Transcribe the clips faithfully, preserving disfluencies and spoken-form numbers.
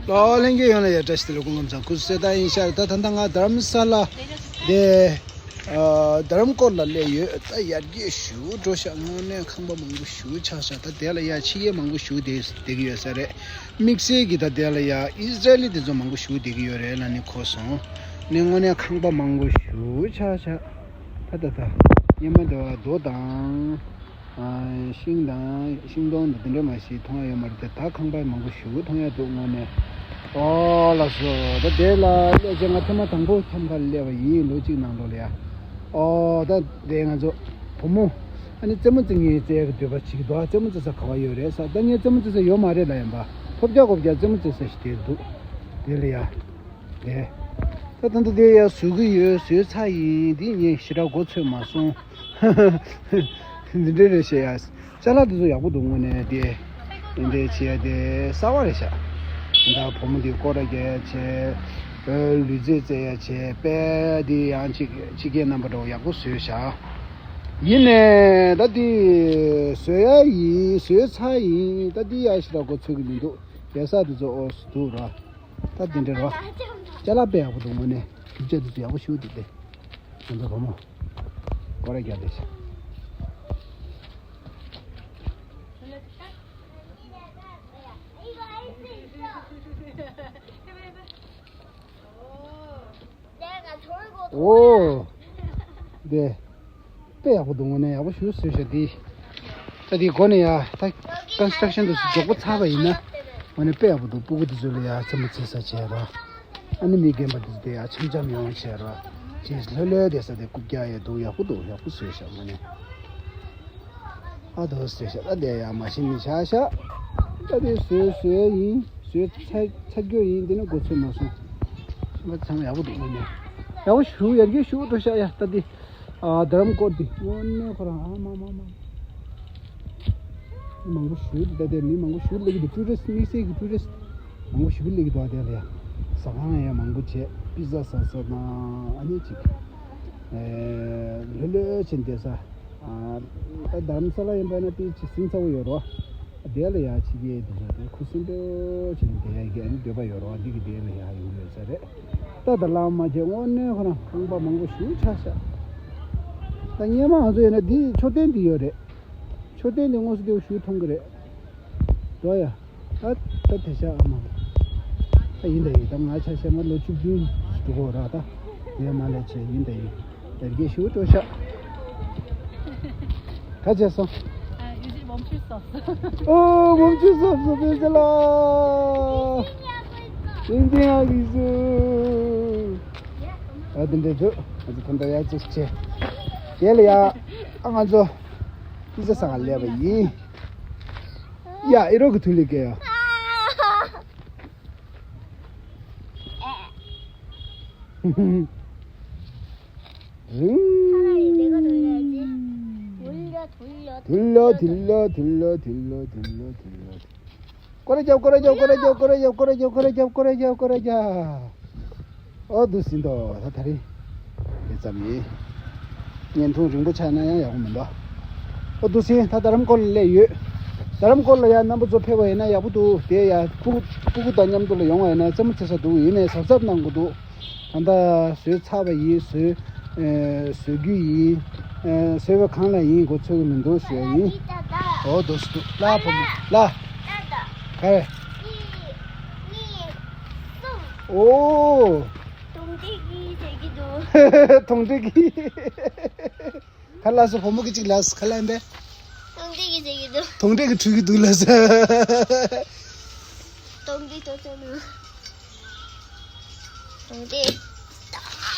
ལོ་ལྷན་རྒྱས་ཡོངས་ལ་ཡ་བཀྲ་ཤིས་བདེ་ལེགས། སྐུ་ཁམས་བཟང་། སྐུ་གཟུགས་གསལ་ཐང་ཡིན་ཤག་ད་ད་ལྟ་ང་རྡ་རམ་ས་ལ་དེ་ཨ་རྡ་རམ་ཀོར་ལ་སླེབས་ཡོད། ད་ཡར་རྒྱས་ཞེ་པོ་འགྲོ་ཤག་དངོས་གནས་ཁང་པ་མང་པོ་ཞེ་པོ་ཆགས་ཤག་ད་དེ་ལ་ཡ་ཕྱི་རྒྱལ་མང་པོ་ཞེ་པོ་བསྡད་བསྡད་ཀྱི་ཡོད་ས་རེད། དམིགས་བསལ་གྱི་ད་དེ་ལ་ཡ་ཨི་སི་རལ་དེ་ཚོ་མང་པོ་ཞེ་པོ་བསྡད་ཀྱི་ཡོད་རེད་ལབ་ནས་གོ་སོང་། ནས་དངོས་གནས་ཁང་པ་མང་པོ་ཞེ་པོ་ཆགས་ཤག་ད་ད་ད་སྔོན་མ་དེ་བ་རྡོ་དང་། ཤིང་དང་ཤིང་སྡོང་དང་དེ་འདྲ་མ་ཞིག་མཐོང་ཡ་ཡོད་མ་རེད་དེ། ད་ཁང་པ་མང་པོ་ཞེ་པོ་མཐོང་ཡ་འདུག་དངོས་གནས། ཨོ་ལགས་སོ། ད་དེ་ལ་སླེབས་རྗེས་ང་ཐེངས་མ་དང་པོ་ཁྱམས་ཁ་ལ་སླེབས་པ་ཡིན། ལོ་གཅིག་ནང་ལོགས་ལ་ཡ། ཨོ་ད་དེ་ང་ཚོ་བུ་མོ་ཨ་ནི་རྩེད་མོ་རྩེ་མཁན་རྩེ་ཡ་གི་འདོད་པ་བྱེད་ཀྱི་འདུག་ཨ་རྩེད་མོ་རྩེ་ས་ག་བ་ཡོད་རེད་ཟེར། ད་ངས་རྩེད་མོ་རྩེ་ས་ཡོད་མ་རེད་ལབ་ཡིན་པ། ཐོབ་རྒྱག་གོ་རྒྱག་རྩེད་མོ་རྩེ་ས་ཞིག་དེ་འདུག་དེ་ལ་ཡ། དེ། ད་ད་ལྟ་དེ་ཡ་བཟོ་གི་ཡོད། བཟོས་ཚར་ཡིན། འདི་ངས་ཞེ་དྲག་མགོ་ཚོས་མ་སོང་། འདི་འདྲ་རེད་བཤད་ཡ། ཅ་ལག་དེ་ཚོ་ཡག་པོ་འདུག་དངོས་གནས་དེ། འདི་འདྲ་བྱས་ཡ་དེ་གསར་པ་རེད་ཤག་ད་བུ་མོ་དེ་སྐོར་ར་རྒྱག་ཡ་བྱས། ལུས་རྩལ་རྩེ་ཡ་བྱས། དཔེ་དེ་ཡང་ཕྱི་ཕྱི་རྒྱལ་རྣམ་པ་འདྲ་བོ་ཡག་པོ་བཟོས་ཤག་ཡིན་ནའི་ད་དེ་བཟོ་ཡ་ཡིན། བཟོས་ཚར་ཡིན། ད་དེ་ཡ་ཞེ་དྲག་མགོ་ཚོས་ཀྱི་མི་འདུག་རྒྱལ་ས་དེ་ཚོ་ཨོ་སི་འདུག་ར། ད་དེ་འདྲ་རོ། ཅ་ལག་དཔེ་ཡག་པོ་འདུག་དངོས་གནས་རྒྱུ་ཆ་དེ་ཚོ་ཡག་པོ་ཞེ་པོ་འདུག་སྟེ། ང་ཚོ་བུ་མོ་སྐོར་ར་རྒྱག་བསྡད་ཤག་ཨོ། དེ། དཔེ་ཡག་པོ་འདུག་དངོས་གནས་ཡག་པོ་ཞེ་པོ་བཟོས་ཤག་དེ། ད་དེའི་སྒོ་ནས་ཡ་ད་ཀོན་སི་ཊྲག་ཤན་དེ་ཚོ་རྫོགས་པ་ཚར་བ་ཡིན་ན། དངོས་གནས་དཔེ་ཡག་པོ་འདུག་སྤུ་གུ་དེ་ཚོ་ལ་ཡ་རྩེད་མོ་རྩེ་ས་བྱས་ར། ཨ་ནི་མི་རྒན་པ་དེ་ཚོ་དེ་ཡ་འཆམ་འཆམ་ཡོང་བྱས་ར། ཅེས་ལྷོད་ལྷོད་བསྡད་ས་དེ་རྐུབ་བཀྱག་ཡས་འདུག་ཡག་པོ་འདུག་ཡག་པོ་བཟོས་ཤག་དངོས་གནས། ཨ་དོ་བཟོས་ཤག་ད་དེ་ཡ་མ་ཤི་ནི་ཆ་ཤག་ད་དེ་བཟོས་བཟོས་ཡིན། བཟོས་ཚར་ཚར་རྒྱུ་ཡིན། དེ་ནི་མགོ་ཚོས་མ་སོང་། ཚང་མ་ཚང་མ་ཡག་པོ་འདུག་དངོས་གནས། ཡག་པོ་ཞེ་པོ་ཡར་རྒྱས་ཞེ་པོ་འགྲོ་ཤག་ཡ་ད་དེ། ཨ་རྡ་རམ་ཀོར་དེ་དངོས་གནས་ཁོ་རང་ཨ་མ་མ་མ། མི་མང་པོ་ཞེ་པོ་འདུག་ད་དེར་མི་མང་པོ་ཞེ་པོ་སླེབས་ཀྱི་འདུག་ཊུ་རི་སི་ཊི་དམིགས་བསལ་གྱི་ཊུ་རི་སི་ཊི་མང་པོ་ཞེ་པོ་སླེབས་ཀྱི་འདུག་ཨ་དེ་ལ་ཡ། ཟ་ཁང་ཡང་མང་པོ་བྱས། པི་ཛ་ཟ་ས་དང་ཨ་ནི་ཅིག་ཨེ་ལྷོད་ལྷོད་བྱས་བསྡད་ས། ཨ་ད་རྡ་རམ་ས་ལ་ཡིན་པ་ན་དེ་ཅིག་སིང་ཚ་པོ་ཡོད་རོ། དེ་ལ་ཡ་ཕྱི་རྒྱལ་དེ་ཚོ་དེ་ཁུ་སིམ་པོ་བྱས་ནས་བསྡད་ཡ་གི་ཨ་ནི་འདོད་པ་ཡོད་རོ། འདི་གི་དེ་ལ་ཡ་ཡོང་ཡོད་ས་རེད། ད་ད་ལམ་མ་བྱས་དངོས་གནས་ཁོ་རང་ཁང་པ་མང་པོ་ཞེ་པོ་ཆགས་ཤག་ད་སྔོན་མ་ང་ཚོ་ཡིན་ན་འདི་མཆོད་རྟེན་འདི་ཡོད་རེད། མཆོད་རྟེན་འདི་དངོས་སུ་དེ་ཞུ་མཐོང་གི་རེད། འགྲོ་ཡ། ད་ད་དེ་ཤག་ཨ་མ། ད་ཡིན་ད་ཡིན། ད་ང་ཆ་ཤས་མ་ལོ་བཅུ་བདུན་འགྲོ་གོ་ར། ད་དེ་མ་ལས་བྱས་ཡིན་ད་ཡིན། ཡར་རྒྱས་ཞུ་འགྲོ་ཤག་ག་བྱས་སོང་། ཨ་ཡུ་ཇི་ཝམ་ཆུ་སོབ་སོབ། ཨོ་ཝམ་ཆུ་སོབ་སོབ་པེ་ཟེ་ལ། ཡིན་ཏེ་ང་གིས་སུ། ཨ་དེ་འདྲ་འདུག་ང་ཚོ་ད་ལྟ་ཡར་ཅིག་བྱས། དེ་ལ་ཡ། ཨ་ང་ཚོ། པི་ཛ་ཟ་ག་སླེབས་པ་ཡིན། ཡ་ཨི་རོག་གི་ཐུག་ལེ་ཀེ་ཡ། རིང་། དུལ་ལོ་དུལ་ལོ་དུལ་ལོ་དུལ་ལོ་དུལ་ལོ་དུལ་ལོ། སྐོར་ར་རྒྱབ། སྐོར་ར་རྒྱབ། སྐོར་ར་རྒྱབ། སྐོར་ར་རྒྱབ། སྐོར་ར་རྒྱབ། སྐོར་ར་རྒྱབ། སྐོར་ར་རྒྱབ། ཨོ་འདུག་སེ་འདུག་ད་ད་རེས་དེ་ཙམ་ཡིན། བརྙན་ཐུང་རིང་པོ་ཆགས་ན་ཡང་ཡག་པོ་མི་འདུག་ཨོ་འདུག་སེ་ད་རྡ་རམ་ཀོར་ལ་སླེབས་ཡོད། རྡ་རམ་ཀོར་ལ་ཡང་རྣམ་པ་ཚོ་ཕེབས་པ་ཡིན་ན་ཡག་པོ་འདུག་དེ་ཡང་སྤུ་གུ་སྤུ་གུ་དང་མཉམ་དུ་ལ་ཡོང་བ་ཡིན་ན་རྩེད་མོ་རྩེ་ས་འདུག་ཡིན་ནའི་གཟབ་གཟབ་གནང་དགོས་འདུག་ད་ལྟ་བཟོས་ཚར་བ་ཡིན། བཟོས་ཨེ་བཟོ་རྒྱུ་ཡིན། ཨེ་བཟོས་པ་གང་ལ་ཡིན་མགོ་ཚོད་ཀྱི་མི་འདུག་ཟེར་ཡ་ཡིན། འོ་འདུག་སེ་འདུག་ལ་བུ་མོ་ལ། ག་རེ། ཨོ། གྲོང་སྡེ་གི་ཟེར་གྱི་འདུག་གྲོང་སྡེ་གི། ཁ་ལགས་སོ་བུ་མོ་གི་གཅིག་ལགས་སོ་ཁ་ལག་ཡིན་པས། གྲོང་སྡེ་གི་ཟེར་གྱི་འདུག་གྲོང་སྡེ་གི་འཁྲུལ་གྱི་འདུག་ལགས་སོ། གྲོང་སྡེ་ཏོ་ཏོ་ནུ། གྲོང་སྡེ།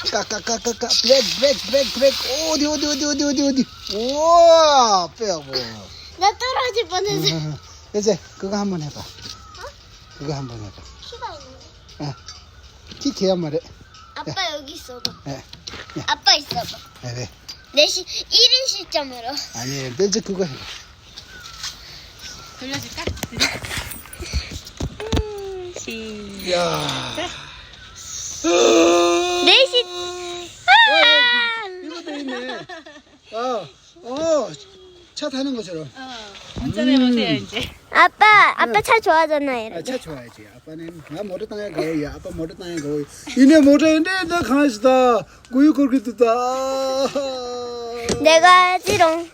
ཀ་ཀ་ཀ་ཀ་ཀ། བྷི་རེག་བྷི་རེག་བྷི་རེག་བྷི་རེག་ཨོ་དི་ཨོ་དི་ཨོ་དི། ཨོ་དཔེ་ཡག་པོ། ད་ལྟ་རང་གཅིག་པ་ནས་ཟེར། ཨེ་ཙེ་ཀུ་ཀ་ཧམ་པོ་ནས་པ། ཀུ་ཀ་ཧམ་པོ་ནས་པ། ཁྱི་ཁ་ཡིན། ཨ། ཁྱི་ཁ་ཡ་མ་རེད། ཨ་ཕ་ཡོད་ཀྱི་སོ་པ། ཨེ། ཨ་ཕ་ཡི་སོ་པ། ཨེ་རེད། ལས་ཤི་ཨི་རིན་ཤི་ཅམ་རོ། ཨ་ནི་དེ་ཅི་ཀུ་ཀ་ཧམ། ཤི། ཡ། ལས་ཤི། ཨ། ཨ། ཨོ། ཆ་ཐ་ནི་ངོ་ཆ་རོ། ཨ། ཨ་ཅག་ནས་མ་ཟེར་ཡ་ཡིན་ཏེ། ཨ་ཕ་ཨ་ཕ་ཆ་ཆོ་བ་ཟ་ན་ཡིན། ཨ་ཆ་ཆོ་བ་ཡ་ཅེ། ཨ་ཕ་ནས་ང་མོ་ཊ་བཏང་ཡ་དགའ་བོ་ཡ། ཨ་ཕ་མོ་ཊ་བཏང་ཡ་དགའ་བོ་ཡ། ཡིན་ནས་མོ་ཊ་ཡིན་ཏེ་འདི་གང་ཞིག་ད་གོ་ཡུ་འཁོར་གི་འདུག་ད། 내가 지롱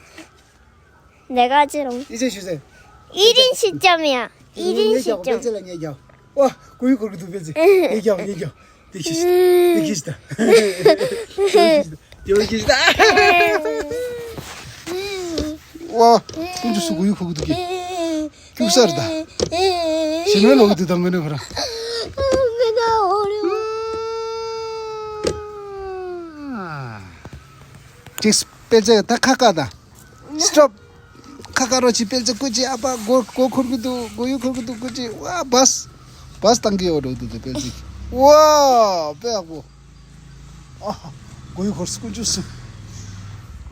내가 지롱 ཡིད་ཆེས་ཞུ་ཟེར། 일 인 시점이야. 일 인 ངས་རྒྱག་པེལ་ཅེ་ལ་ངས་རྒྱག་ཨོ། གོ་ཡུ་འཁོར་གི་འདུག་པེལ་ཅེ། ངས་རྒྱག་ངས་རྒྱག་དེ་ཁྱི་ཞིག་དེ་ཁྱི་ཞིག་ད། དེ་ཁྱི་ཞིག་ད། ཨོ། ཀུན་སྤྱོད་སུ་གོ་ཡུ་འཁོར་གི་འདུག་གི་སྐྱུག་ས་རེད་ད། ཞིམ་མེད་ལོག་གི་འདུག་ད་ངོས་ནས་ཁོ་རང་། ཅིག་པེལ་ཅེ་ད་ཁ་ཁ་ད། སི་ཊོབ། ཁ་ཁ་རོ་ཅི་པེལ་ཅེ་སྐུ་ཅི། ཨ་ཕ་གོ་གོ་འཁོར་གི་འདུག་གོ་ཡུ་འཁོར་གི་འདུག་སྐུ་ཅི། ཝ་བཱས། བཱས་བཏང་གི་ཡོད་འགྲོ་འདུག་པེལ་ཅེ། ཝ་དཔེ་ཡག་པོ། ཨ། གོ་ཡུ་འཁོར་སྐུ་ཅི་སུ།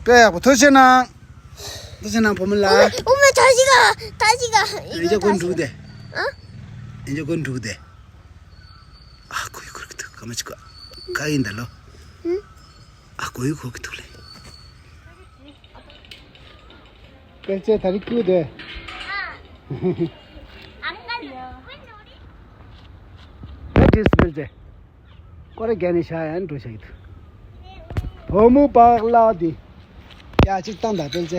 དཔེ་ཡག་པོ་ཐུགས་རྗེ་གནང་། ཐུགས་རྗེ་གནང་བུ་མོ་ལགས། ཨོ་མ་ཐ་ཞིག་ག་ཐ་ཞིག་ག་ཨེ་ཅག་གོ་འགྲུག་དེ། ཨ། ཨེ་ཅག་གོ་འགྲུག་དེ། ཨ་གོ་ཡུ་འཁོར་གི་འདུག་ཀ་མ་ཅིག་ག་ཡིན་ད་ལོ། ཨ་གོ་ཡུ་འཁོར་གི་འདུག་ལེ། པེལ་ཅེ་ད་རིག་ཀྱུ་དེ། པེལ་ཅེ་པེལ་ཅེ། ཀོ་རེ་རྒྱ་ནི་ཤ་ཡན་འགྲོ་ཤ་ཡིད། བུ་མོ་པག་ལ་དེ། ཡ་གཅིག་བཏང་ད་པེལ་ཅེ།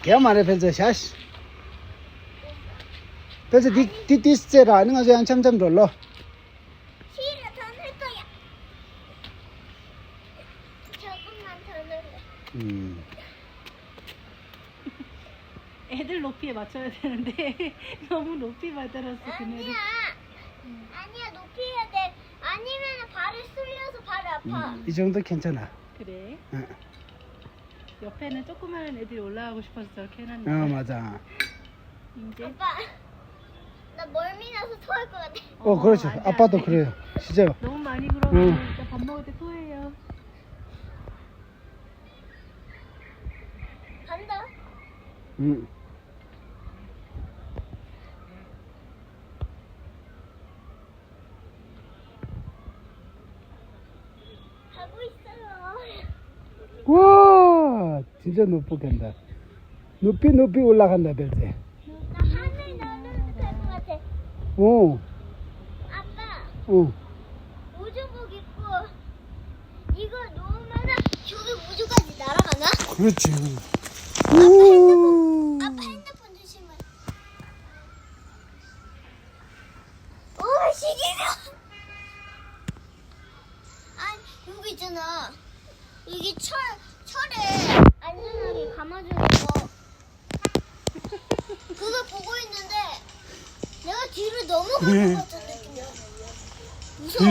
རྒྱ་མ་རེད་པེལ་ཅེ་ཤ་ཤ། པེལ་ཅེ་དེ་དེ་དེ་རྩེ་ར་ནི་ང་ཚོ་ཡང་འཆམ་འཆམ་འགྲོ་ལོ། ཁྱེད་ལ་ཐོན་ཐོན་ཏོ་ཡ། ཁྱོད་ཀུན་ང་ཐོན་ཐོན་ལེ། ཨུམ། 애들 높이에 맞춰야 되는데 너무 높이 받아놨어 그네를. 아니야. 아니야, 높이 해야 돼. 아니면 발을 굴려서 발이 아파. 이 정도 괜찮아. 그래? 응. 옆에는 조그마한 애들이 올라가고 싶어서 저렇게 해놨는데. 어, 맞아. 이제. 아빠, 나 멀미 나서 토할 것 같아. 어, 그렇죠. 어, 아니야. 아빠도 그래요. 진짜요. 너무 많이 그러면 응. 이따 밥 먹을 때 토해요. 간다. 응. 가고 있어요. 와, 진짜 높이 간다. 높이 높이 올라간다, 벨제. 나 하늘 나르면 될 것 같아. 어. 아빠. 어. 우주복 입고 이거 놓으면은 저기 우주까지 날아가나? 그렇지. 아빠 핸드폰, 오. 아빠 핸드폰 조심해. 오, 시기다. 아, 여기 있잖아. 여기 철, 철에 안전하게 감아주는 거. 그걸 보고 있는데 내가 뒤로 넘어갈 것 같은 느낌이야. 무서워.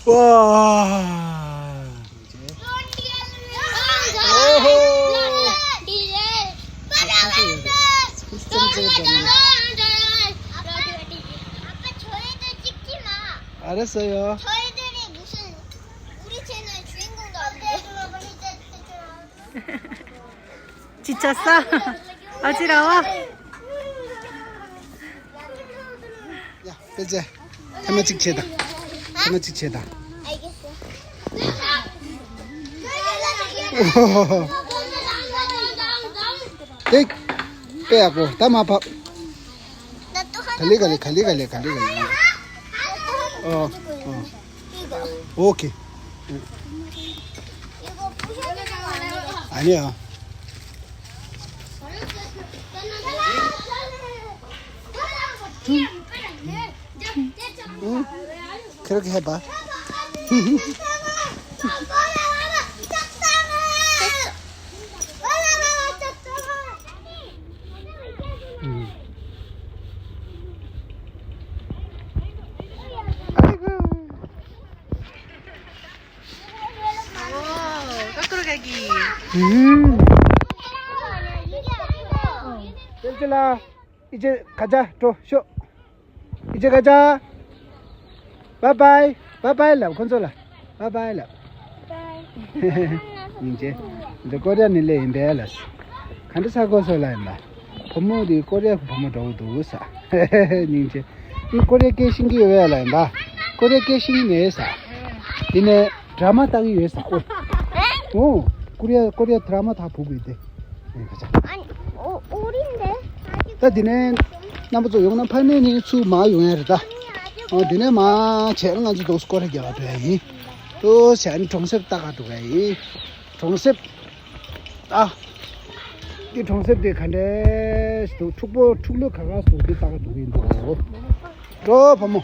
와. 오호. 아빠, 저희들 찍지 마. 알았어요. 저희들이 무슨 우리 채널 주인공도 아니고. 지쳤어? 어지러워? 야, 벨제. 테마칙 다 테마칙 다 알겠어. 땡. 빼하고, 담아 봐. 나 또 하나. 갈리, 갈리, 갈리, 갈리, 갈리, 갈리. 어, 어. 이거. 오케이. 이거 부셔지는 거 아니야? 아니야. 응? 그렇게 해봐. 음. 아이고. 오, 거꾸로 가기. 음. бел제라, 이제 가자. 또 쉬어. 이제 가자. 바이바이. 바이바이 라. 콘솔라. 바이바이 라. ཉིན་བྱེད། འདི་ཀོ་རི་ཡ་ནས་སླེབས་ཡིན་པས་ལ། ག་འདྲ་ས་གོ་སོ་ལ་ཡིན་པ། བུ་མོ་འདི་ཀོ་རི་ཡ་གི་བུ་མོ་འདྲ་བོ་འདུག་ས། ཉིན་བྱེད། འདི་ཀོ་རི་ཡ་སྐད་ཤེས་ཀྱི་ཡོད་ལ་ཡིན་པ། ཀོ་རི་ཡ་སྐད་ཤེས་ཀྱི་མེད་ས། དེ་ནས་ཌ་ར་མ་ལྟ་གི་ཡོད་ས། ཨོ། ཨོ། ཀོ་རི་ཡ་ཀོ་རི་ཡ་ཌ་ར་མ་ད་བུ་གི་དེ། ཨེ་ཁ་ཆ། ཨ་ནི་ཨོ་ཨོ་རིན་དེ། ད་དེ་ནས་རྣམ་པ་ཚོ་ཡོང་ན་ཕ་ནས་ནི་ཚུར་མར་ཡོང་ཡ་རེད་ད། ཨོ་དེ་ནས་མར་བྱས་ན་ང་ཚོ་ཏོག་ཙམ་སྐོར་ར་རྒྱག་ག་འགྲོ་ཡ་ཡིན། ཏོག་ཙམ་བྱས་ན་གྲོང་གསེབ་ལྟ་ག་འགྲོ་ག་ཡིན། གྲོང་གསེབ། ཨ། འདི་གྲོང་གསེབ་དེ་ག་འདྲས་འདུག་ཕྲུག་པོ་ཕྲུག་ལོ་ག་ག་འདུག་འདི་ལྟ་ག་འགྲོ་གི་ཡིན་འདུག་འགྲོ་བུ་མོ།